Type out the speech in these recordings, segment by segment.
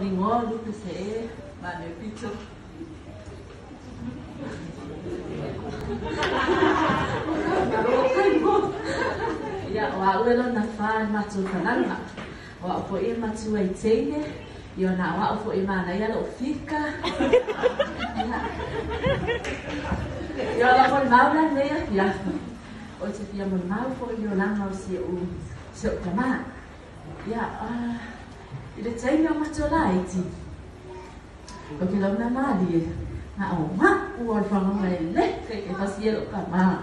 Vì ngó lúc sẽ mà nếu picture. Ia, o au e lona wha matu whananga. O au fo i matu ai teine. Ia na o au fo i mana ia lo fika. Ia. Ia la fo mau la nea ia. O te fia mo mau fo i o langa o si o si o tama. Ia, i le teine o matu la iti. O ke launa mali e. Na o ma ua le whanga mai le ke ke fasi e lo ka ma.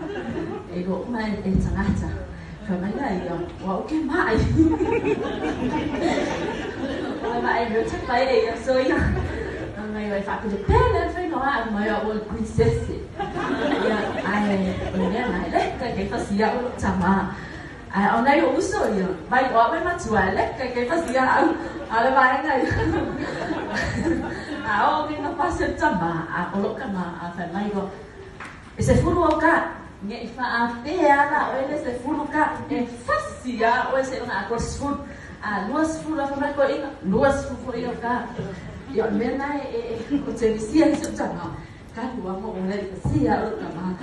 E lo mai e tangata. Fa mai la ia, wa o ke mai. O mai e te pai e ia so ia. Mai wai fa le pele fai no a mai o le princess. Ia ai o le mai le ke ke fasi ia o tama. Ai o nei o uso ia. Mai o mai matua le ke ke fasi ia au. A le vai ngai. A o mi na pase tama a o lo kama a fa mai go. E se furu o ka nge i fa a te ala o ele se furu ka e fasi a o se na ko sfuru a luas furu a fa mai ko ina luas furu i o ka. Ia mena e o te visia se tama. Ka lua mo o le sia o tama.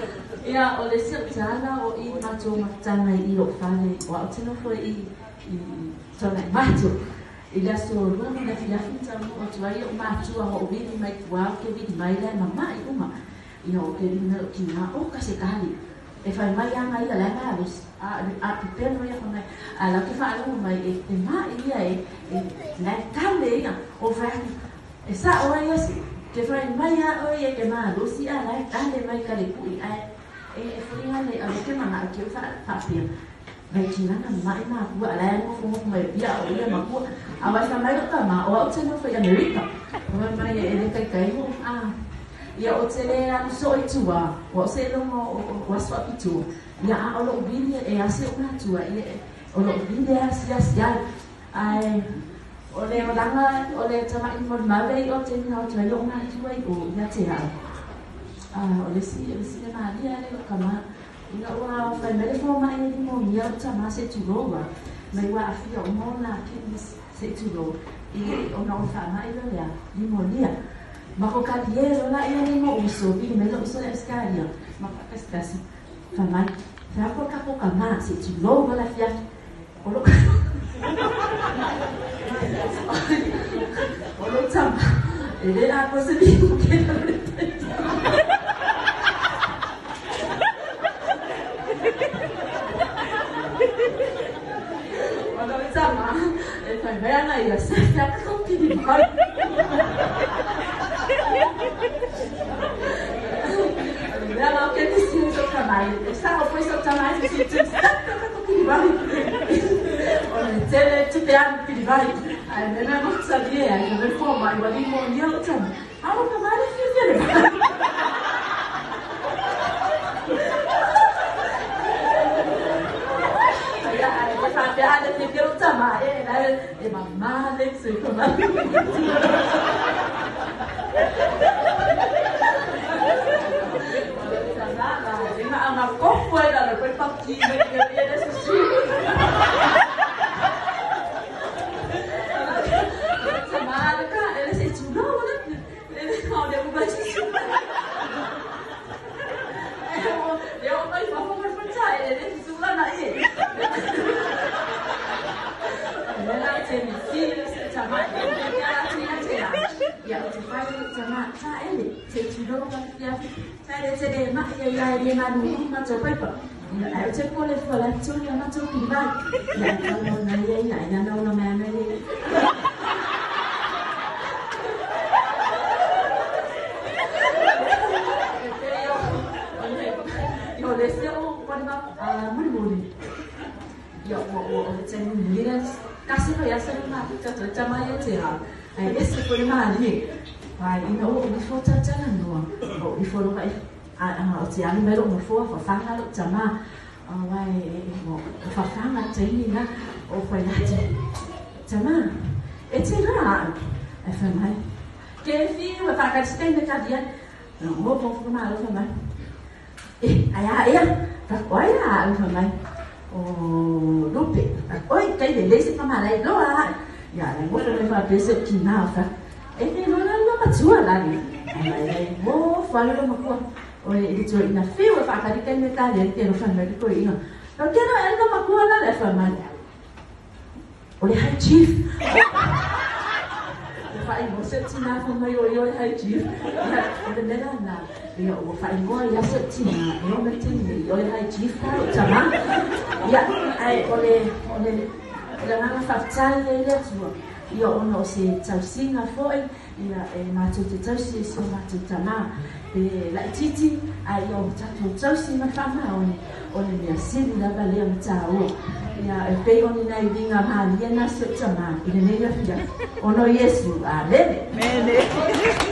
Ia o le sia tala o i mato matanga i lo fale o au tino fo i tona mato. I le aso lua ma le fiafi tamu o tuai o matua o vili mai tua o ke vili mai le mamai uma. Ia o ke vili mai o kina o ka se kali. E fai mai anga ia le malus. A pipelo ia mai. A la ke fa alu mai e mai ia e lai kale ia o fai. E sa o ia se ke fai mai a o ia ke malus ia lai kale mai kale pui a e fuinga le a ke mana ke fa fa pia. Mai kina na mai ma kua la mo fo mai ia o ia ma kua a vai fa mai ka ma o au te no fo i Amerika o mai mai e le kai kai ho a ia o te le a so i tua o se lo mo o so i tua ia a o lo vini e a se una tua ia o lo vini a sia sia ai o le olanga o le tama i mo mai o te na o te lo na tua i o ia te ha a o le si ma ia le ka ma ina ua fai mai fo mai ni mo ia o tama se tuloa mai ua afia o mona ke se tulo i o na o fa mai lo ya ni mo nia ma ko ka die lo la ia ni mo uso bi me lo uso le skaria ma ka stasi fa mai fa ko ka ko ka ma se tuloa la fia o lo o lo tama e le a ko se bi ko ke le Veana ia se fia ko ki mai. Ela o que disse o seu trabalho. Está o foi seu trabalho se tu está ko ki mai. O le tele tu te an ki mai. Ai nena não sabia, ai não foi mai, wali mo ni o tam. A o ka mai fi fi le. Ai ai fa pe a le fi o tama e la e mamma le se come ma ko fuera le poi pa ki me que viene su Samalaka ele se chulo ele no de ba chi eu mai fa fa fa cha ele se chula na e ele te mi si se chama ya ti ya ti ya te fa chama cha ele te chulo ba ya cha le te le ma ya ya le ma nu ma cho pai pa ya te ko le fa la chu ya ma cho ki ba ya no na ya ya ya no no ma na le yo le se o pa ma muri muri yo o o te ni le kasi no ya se ma ta ta ta ma ye te ha ai ese ko le ma ni ai ina o mi fo ta ta no o mi fo lo ai a o te ani mai lo mo fo fa fa lo ta ma o ai mo fa fa ma te ni na o fa la te ta ma e te ra e fa mai ke fi wa fa ka te ne ka dia no mo fo fa ma lo fa mai e ai ai ta oi la fa mai o lupe oi kai le le se fa ma lai lo a Ia, le gofa le faapea si ou tinā o fai, E te iloa la le loomatua la le. Ae ai gofo lava le loomatua. O le i le toeaina fiu e faatali taimi e tali ai le alofa mai le toeaina. Lau te iloa ea le loomatua la le fai mai. O le high chief. Ua faaigoa si ou tinā fai mai o ia o le high chief. Ia, o le mea la lena, ia ua faaigoa ai lava si ou tinā e oo mai le taimi nei, o le high chief la lou tamā. Ia, ae o le, o le, o le agaga faafetai lea i le Atua, ia ona o se tausiga foi, ia e matou te tausi e si o matou tamā. Pe laitiiti, ae ia o tatou tausi ma le faamaoni, o le mea sili lava lea ona taua. Ia, e pei o ni nai uiga malie na si ou tamā i lenei afiafi, ona o Iesu. Amene. Amene.